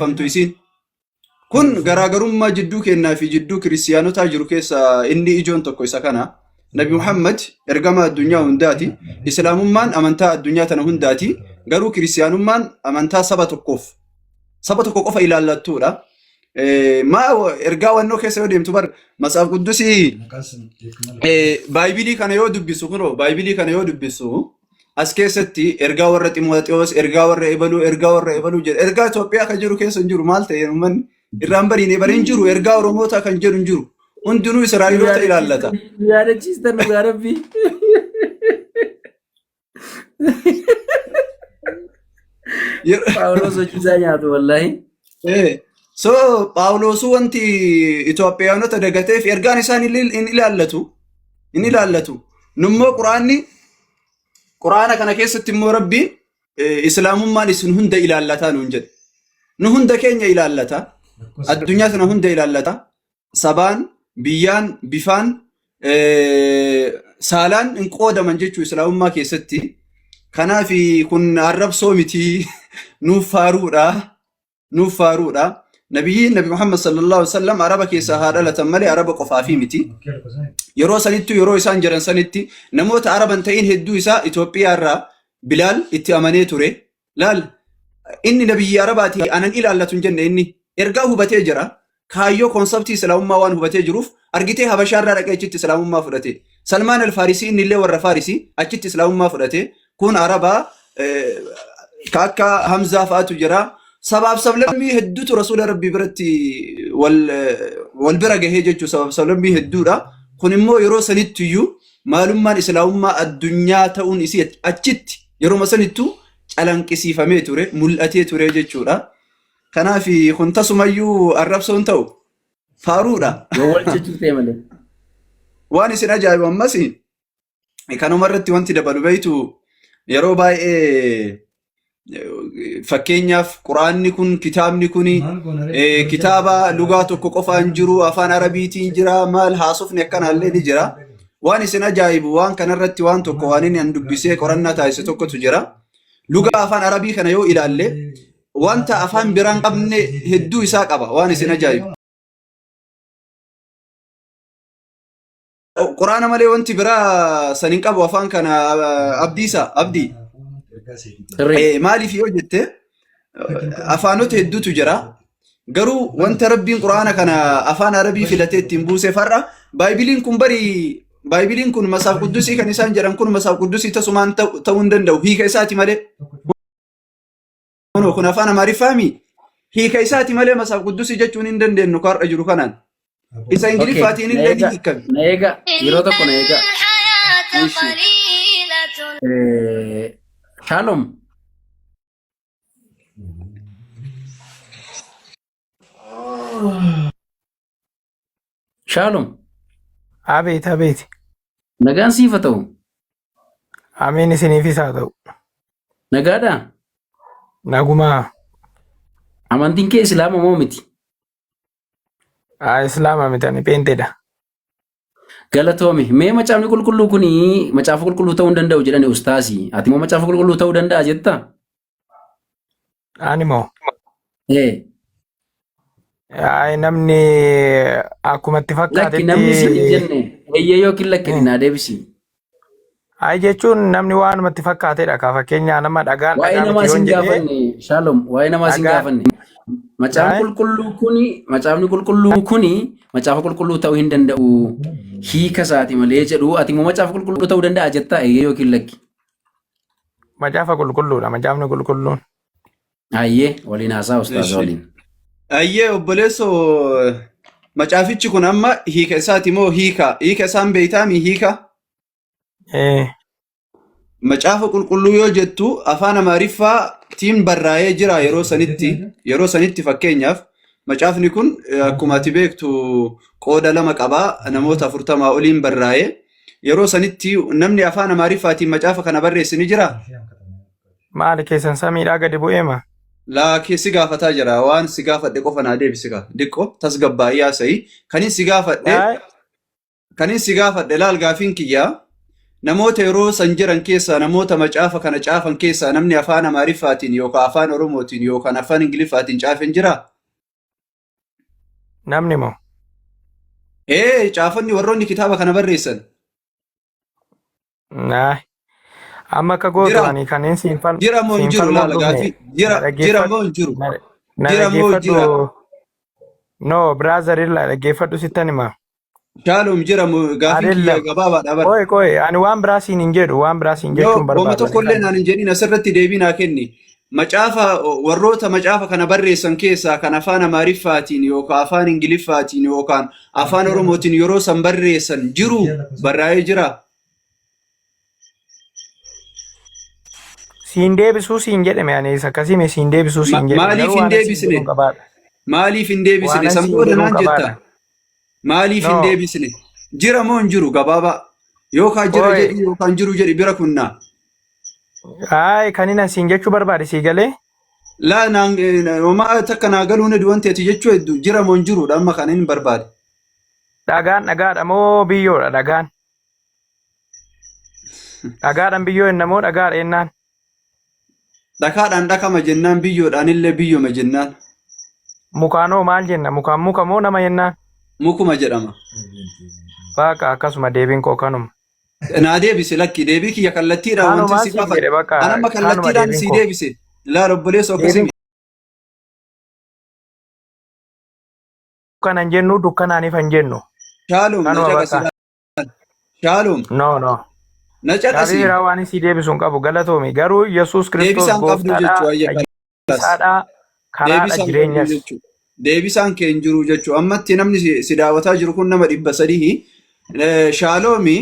barreeffamtu isiin. Kun garaagarummaa jidduu keennaa fi jidduu kiristiyaanotaa jiru keessaa inni ijoon tokko isa kana. Nabi Muhammad ergama addunyaa hundaati. Islaamummaan amantaa addunyaa tana hundaati. Garuu kiristiyaanummaan amantaa saba tokkoof saba tokko qofa ilaallattuudha. Maa ergaa wannoo keessa yoo deemtu bar matsaaf quddusii baaybilii kana yoo dubbisu kunoo baaybilii kana yoo dubbisu as keessatti ergaa warra Ximooxiyoos ergaa warra ebaluu ergaa warra ebaluu jedha ergaa Itoophiyaa kan jiru keessa hin jiru maal ta'e uummanni irraan bariine bariin jiru ergaa Oromootaa kan jedhu hin jiru hundinuu Nu Israa'eloota ilaallata. yaadachiistan nu yaadachiistan dhugaa rabbii. Phaawulos hojii isaa nyaatu wallaahi. So Phaawulosuu wanti Itoophiyaanota dagateef ergaan isaan hin ilaallatu. Hin ilaallatu. Nummoo Quraanni Quraana kana keessatti immoo Rabbiin Islaamummaan isin hunda ilaallataa nuun jedhe. Nu hunda keenya ilaallata. Addunyaa sana hunda ilaallata. Sabaan, biyyaan, bifaan, saalaan hin qoodaman jechuu Islaamummaa keessatti. Kanaaf kun arrabsoo miti nuuf faaruudha. Nuuf faaruudha. Nabiyyiin Nabi Muhammad sallallahu alaihi wasallam Araba keessaa haa dhalatan malee Araba qofaafi miti. Yeroo sanittu yeroo isaan jiran sanitti namoota Araba hin ta'in hedduu isaa Itoophiyaa irraa Bilaal itti amanee ture. Laal inni nabiyyi Arabaati anan ilaallatu hin jenne inni ergaa hubatee jira. Kaayyoo konseptii Islaamummaa waan hubatee jiruuf argitee Habashaa irraa dhaqee achitti Islaamummaa fudhate. Salmaan Alfaarisii inni illee warra Faarisii achitti Islaamummaa fudhate. Kun Arabaa ka akka Hamzaa fa'atu jira. Sabaaf sablammii hedduutu Rasuula Rabbii biratti wal bira gahee jechuudha. Sabaaf sablammii hedduudha. Kun immoo yeroo sanitti iyyuu maalummaan Islaamummaa addunyaa ta'uun isii achitti yeroo sanittuu calanqisiifamee ture, mul'atee ture jechuudha. Kanaaf kun tasumayyuu arrabsoon ta'u faaruudha. Yoo wal jechuu ta'e malee. Waan isin ajaa'ibu ammas kanuma irratti wanti dabalu beektu yeroo baay'ee fakkeenyaaf quraanni kun kitaabni kun kitaaba lugaa tokko qofaan jiru afaan arabiitiin jira maal haasofni akkanaallee ni jira. Waan isin ajaa'ibu waan kanarratti waan tokko waan inni an dubbisee qorannaa taasise tokkotu jira. Lugaa afaan arabii kana yoo ilaalle wanta afaan biraan qabne hedduu isaa qaba waan isin ajaa'ibu. Quraana malee wanti biraa san hin qabu afaan kana abdiisa abdii. Sirrii. Maaliif yoo jette afaanota hedduutu jira. Garuu wanta Rabbiin Quraana kana afaan Arabii filatee ittiin buuse farra Baaybiliin kun bari Baaybiliin kun masaaf quddusii kan isaan jedhan kun masaaf quddusii tasumaan ta'uu hin danda'u hiika isaati malee. Kunoo kun afaan Amaariffaami. Hiika isaati malee masaaf quddusii jechuun hin dandeenyu har'a jiru kanaan. Isa Okay, Ingiliffaatiin na illee ni eega, hiikame. na eega, yeroo tokko na eega. Ishi. Shalom. Shalom. Abeet abeet. Nagaan siif haa ta'u. Amiin isiniifis haa ta'u. Nagaadhaa? Nagumaa. Amantiin kee Islaama moo miti? Haa Islaama miti ani pheenxeedha. Galatoomi. Mee macaafni qulqulluu kun macaafa qulqulluu ta'uu hin danda'u jedhani ustaasi. Ati immoo macaafa qulqulluu ta'uu danda'a jettaa? Ani moo? Ee. Ay, namni akkuma itti Lakki namni siin hin fakkaatetti jenne eeyyee yookiin lakki naa deebisi. Ay jechuun namni waanuma itti fakkaatedha. Ka fakkeenyaa nama dhagaan Waa'ee dhagaa namaa miti siin yoon jedhee gaafanne Shalom waa'ee namaa siin dhagaan gaafanne. Macaafni ay qulqulluu kuni macaafni qulqulluu kuni macaafa qulqulluu ta'uu hin danda'u hiika isaati malee jedhu ati immoo macaafa qulqulluu ta'uu danda'a jettaa eeyyee yookiin lakki. macaafa qulqulluudha. Macaafni qulqulluun. Hayyee waliin haasaa ustaaza Ishi. waliin. Ayyee obboleessoo macaafichi kun amma hiika isaati moo hiika? Hiika isaan beeytaami hiika? Eh, Macaafa qulqulluu yoo jettu afaan Amaariffaatiin barraa'ee jira yeroo sanitti. Yeroo sanitti fakkeenyaaf macaafni kun akkuma ati beektu qooda lama qaba namoota 40 oliin barraa'ee. Yeroo sanitti namni afaan Amaariffaatiin macaafa kana barreesse ni jiraa? Maali keessan samiidhaa gadi bu'eema? Laakee si gaafataa jira. Waan si gaafadhe qofa naa deebisi kaa. Diqqo tasgabbaa'ii haasa'i. Kanin si gaafadhe Ay, kanin si gaafadhe laal gaafiin kiyya. Namoota yeroo san jiran keessaa namoota macaafa kana caafan keessaa namni afaan Amaariffaatiin yookaan afaan Oromootiin yookaan afaan Ingiliffaatiin caafe hin jiraa? Namni moo? Ee, caafonni warroonni kitaaba kana barreessan. Naay. Amma akka gootu Jira ani kanneen siin fal jira moo hin siin jiru falmuun laala dhufne gaafii na jira jira dhaggeeffadhu moo hin jiru na na jira moo jira dhaggeeffadhu. No brother, illa dhaggeeffadhu sittan hima. Shaalom jira moo gaafiin kiyya Adellam. gabaabaadha bara. Qoy qoy, ani waan biraa siin hin jedhu, waan biraa siin Yoo jechuun wama barbaadu ani tokkollee kan. naan hin jedhin asirratti deebii naa kenni. Macaafa warroota macaafa kana barreessan keessaa kan afaan Amaariffaatiin yookaan afaan Ingiliffaatiin yookaan afaan Oromootiin yeroo san barreessan jiru barraa'ee jira. Siin deebisuu siin jedhame, ani isa akkasii mee siin deebisuu siin jedhame Maaliif garuu hin waan siin deebisne? jedhuun qabaadha. Maaliif hin deebisne? Waan San siin booda jedhuun naan jetta. qabaadha. Maaliif hin No. deebisne? Jira moo hin jiru gabaabaa? Yookaan jira Qoy. jedhi yookaan jiru jedhi bira kunnaa. Ay, kan inni siin jechuu barbaade sii galee. Laa naan homaa takka naa galuu ni wanti ati jechuu hedduu jira moo hin jiruudha amma kan inni barbaade. Dhagaan dhagaadha moo biyyoodha dhagaan? Dhagaadhaan biyyoo jenna moo dhagaadha jennaan? Dhakaadhaan dhakama jennaan biyyoodhaan illee biyyoma jennaan. Mukaanoo maal jenna? Mukaan muka moo nama jennaan? Mukuma jedhama. Baqa akkasuma deebiin koo kanuma. Naa deebise lakki deebii kiyya kallattiidhaan wanti Kanumaan si siin gaafadhe. jedhe baqa An amma kanuma kallattiidhaan deebiin si koo. deebise. Laal obboleessa Deebiin akkasii kanan jennu dukkanaan ifa hin jennu. Shaalom na Kanuma caqasi. bakka. Shaalom No no. na Gaaffii caqasi. biraa waan isii deebisu hin qabu galatoomi. Garuu Yesuus Kiristoos Deebisaan qabdu gooftaadha, jechuu ayya kalaas. fayyisaadha, karaadha, Deebisaan qabdu jireenyas. jechuu. Deebisaan kee hin jiru jechuu. Ammatti namni si daawwataa jiru kun nama 300. Shaaloomi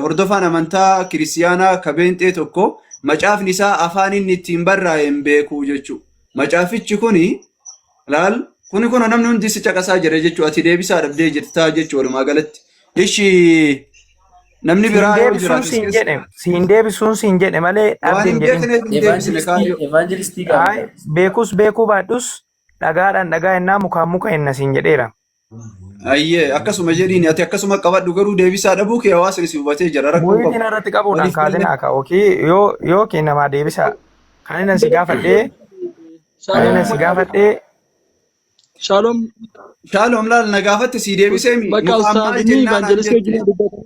hordofaan amantaa kiristiyaanaa kabeenxee tokko macaafni isaa afaan inni ittiin barraa'e hin beeku jechuu. Macaafichi kuni laal kuni kun namni hundi si caqasaa jira jechuu ati deebisaa dhabdee jirtaa jechuu walumaa galatti. Ishi namni Siin biraa yoo deebisuun jiraate as siin keessa jedhe, siin deebisuun siin jedhe malee waan dhabde hin hin jedhin. beekneef hin deebisne Evangelistii kaayyoo. evangelistii Ay, gaafadha. beekus beekuu baadhus dhagaadhaan dhagaa jennaa mukaan muka jenna siin jedheera. Ayyee akkasuma jedhiin ati akkasuma qabadhu garuu deebisaa dhabuu kee hawaasni si hubatee jira rakkoo hin Bu'iitiin qabu. irratti qabuudhaan Waliif galle. kaasinaa ka yookiin yoo yookiin namaa deebisa. Kan inni si gaafadhee kan Shalom, inni si gaafadhee shalom. Shaaloom laal na gaafatte sii deebisee mi Bakka mukaan maal ustaaz inni jennaan naan evangelistii jette. wajjin dubbata.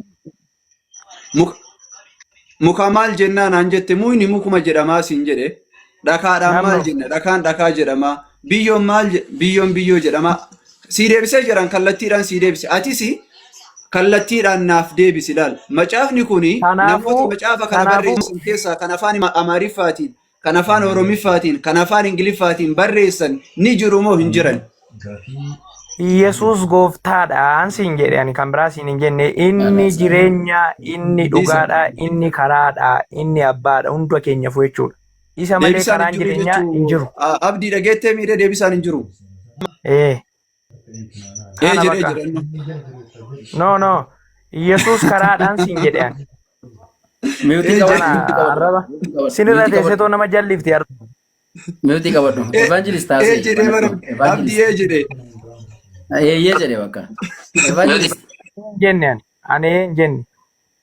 Muka maal jennaa naan jette mukni mukuma jedhamaa siin jedhe. Dhakaadhaan maal namno jenna dhakaan dhakaa jedhamaa. Biyyoon maal biyyoon biyyoo jedhamaa. Sii deebisee jedhan kallattiidhaan sii deebise. Atis kallattiidhaan naaf deebisi laal. Macaafni kuni namoota kanaafuu macaafa kana kanaafuu barreessan keessaa kan afaan Amaariffaatiin, kan afaan Oromiffaatiin, kan afaan Ingiliffaatiin barreessan ni jiru moo hin jiran? Yesuus gooftaadhaan siin jedhe ani kan biraa siin hin jenne inni jireenya inni Isa. dhugaadha inni karaadha inni abbaadha hunda keenyafu jechuudha. Isa malee Deebisaan hin karaan jiru jireenyaa hin jechuu jiru. abdii dhageettee miidhee deebisaan hin jiru. Ee Ee kana jedhee bakka. jira inni. No no Yesuus karaadhaan siin jedhe ani. Miyuutii Ee qabadhu, jedhe. Kana miyuutii qabadhu, arraba miyuutii qabadhu, sinirra miyuutii teessetoo qabadhu, nama jallifti miyuutii qabadhu. Ee Evangelist ee haasa'e jedhee bara banadhu. abdii Evangelist. ee jedhee. Eeyyee jedhe bakka. Evangelist. hin jenne ani. Ani ee hin jenne.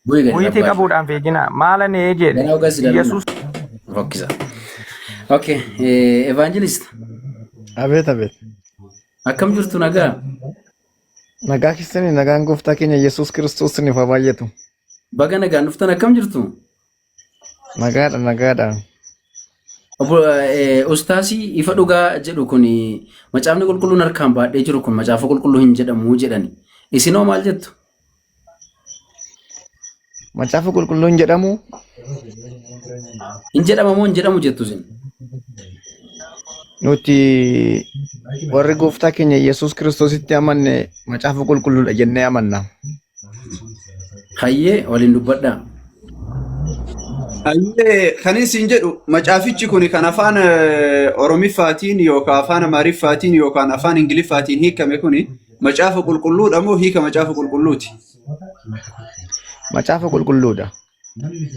Bu'ii gadi Muyitii abbaa. qabuudhaan fiigina. Maal ani ee jedhe. Ganaa ogaa si darbu. Yesuus Fokkisa. Okay, Evangelist. Abeet abeet. Akkam jirtu nagaa? Nagaa keessanii nagaan gooftaa keenya Yesuus Kiristoos isiniif haa baay'atu. Baga nagaan dhuftan akkam jirtu? Nagaadha nagaadha. Obbo Ustaasii ifa dhugaa jedhu kun macaafni qulqulluun harkaan baadhee jiru kun macaafa qulqulluu hin jedhamu jedhani. Isinoo maal jettu? Macaafa qulqulluun jedhamu Hin jedhama moo hin jedhamu jettu isin? nuti warri gooftaa keenya Yesuus Kiristoositti amanne macaafa qulqulluudha jennee amanna. Hayyee waliin dubbadhaa. Hayyee kan isin jedhu macaafichi kun kan afaan Oromiffaatiin yookaan afaan Amaariffaatiin yookaan afaan Ingiliffaatiin hiikame kun macaafa qulqulluudha moo hiika macaafa qulqulluuti? Macaafa qulqulluudha.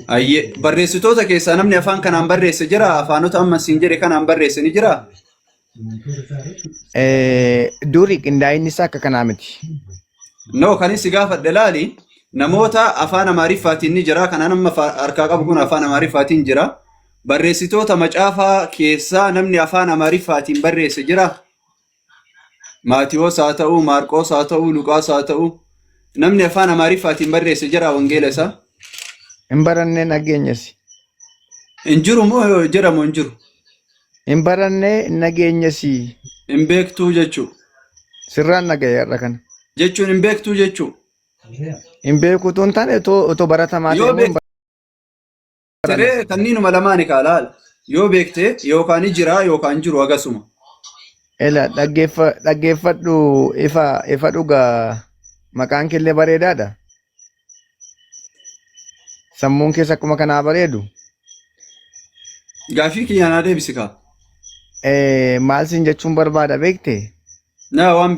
Hayyee barreessitoota keessaa namni afaan kanaan barreesse jira? Afaanota amma siin jedhe kanaan barreesse ni jiraa? Duri qindaa'inni isaa akka kanaa miti. No, kan si gaafadhe laali. Namoota afaan Amaariffaatiin ni jira. Kanaan amma harkaa qabu kun afaan Amaariffaatiin jira. Barreessitoota macaafaa keessaa namni afaan Amaariffaatiin barreesse jira. Maatiyoos haa ta'u, Maarqoos haa ta'u, Luqaas haa ta'u. Namni afaan Amaariffaatiin barreesse jira wangeela isaa. Hin barannee nageenyasi. Hin jiru moo jira moo hin jiru? Hin barannee nageenyasi. Hin beektuu jechuu. Sirraan nagaya har'a kana. Jechuun hin beektuu jechuu. Hin beeku utuu hin taane otoo baratamaa ta'e Yoo immoo hin beekte baranna. kanniinuma lamaani kaa laal. Yoo beekte yookaan ni jira yookaan jiru agasuma. Ela dhaggeeffadhu ifa ifa dhugaa maqaan keellee bareedaadha. Sammuun keessa akkuma kanaa bareedu. Gaafii kiyya naa deebisi kaa. Maal siin jechuun barbaada beekte? Na waan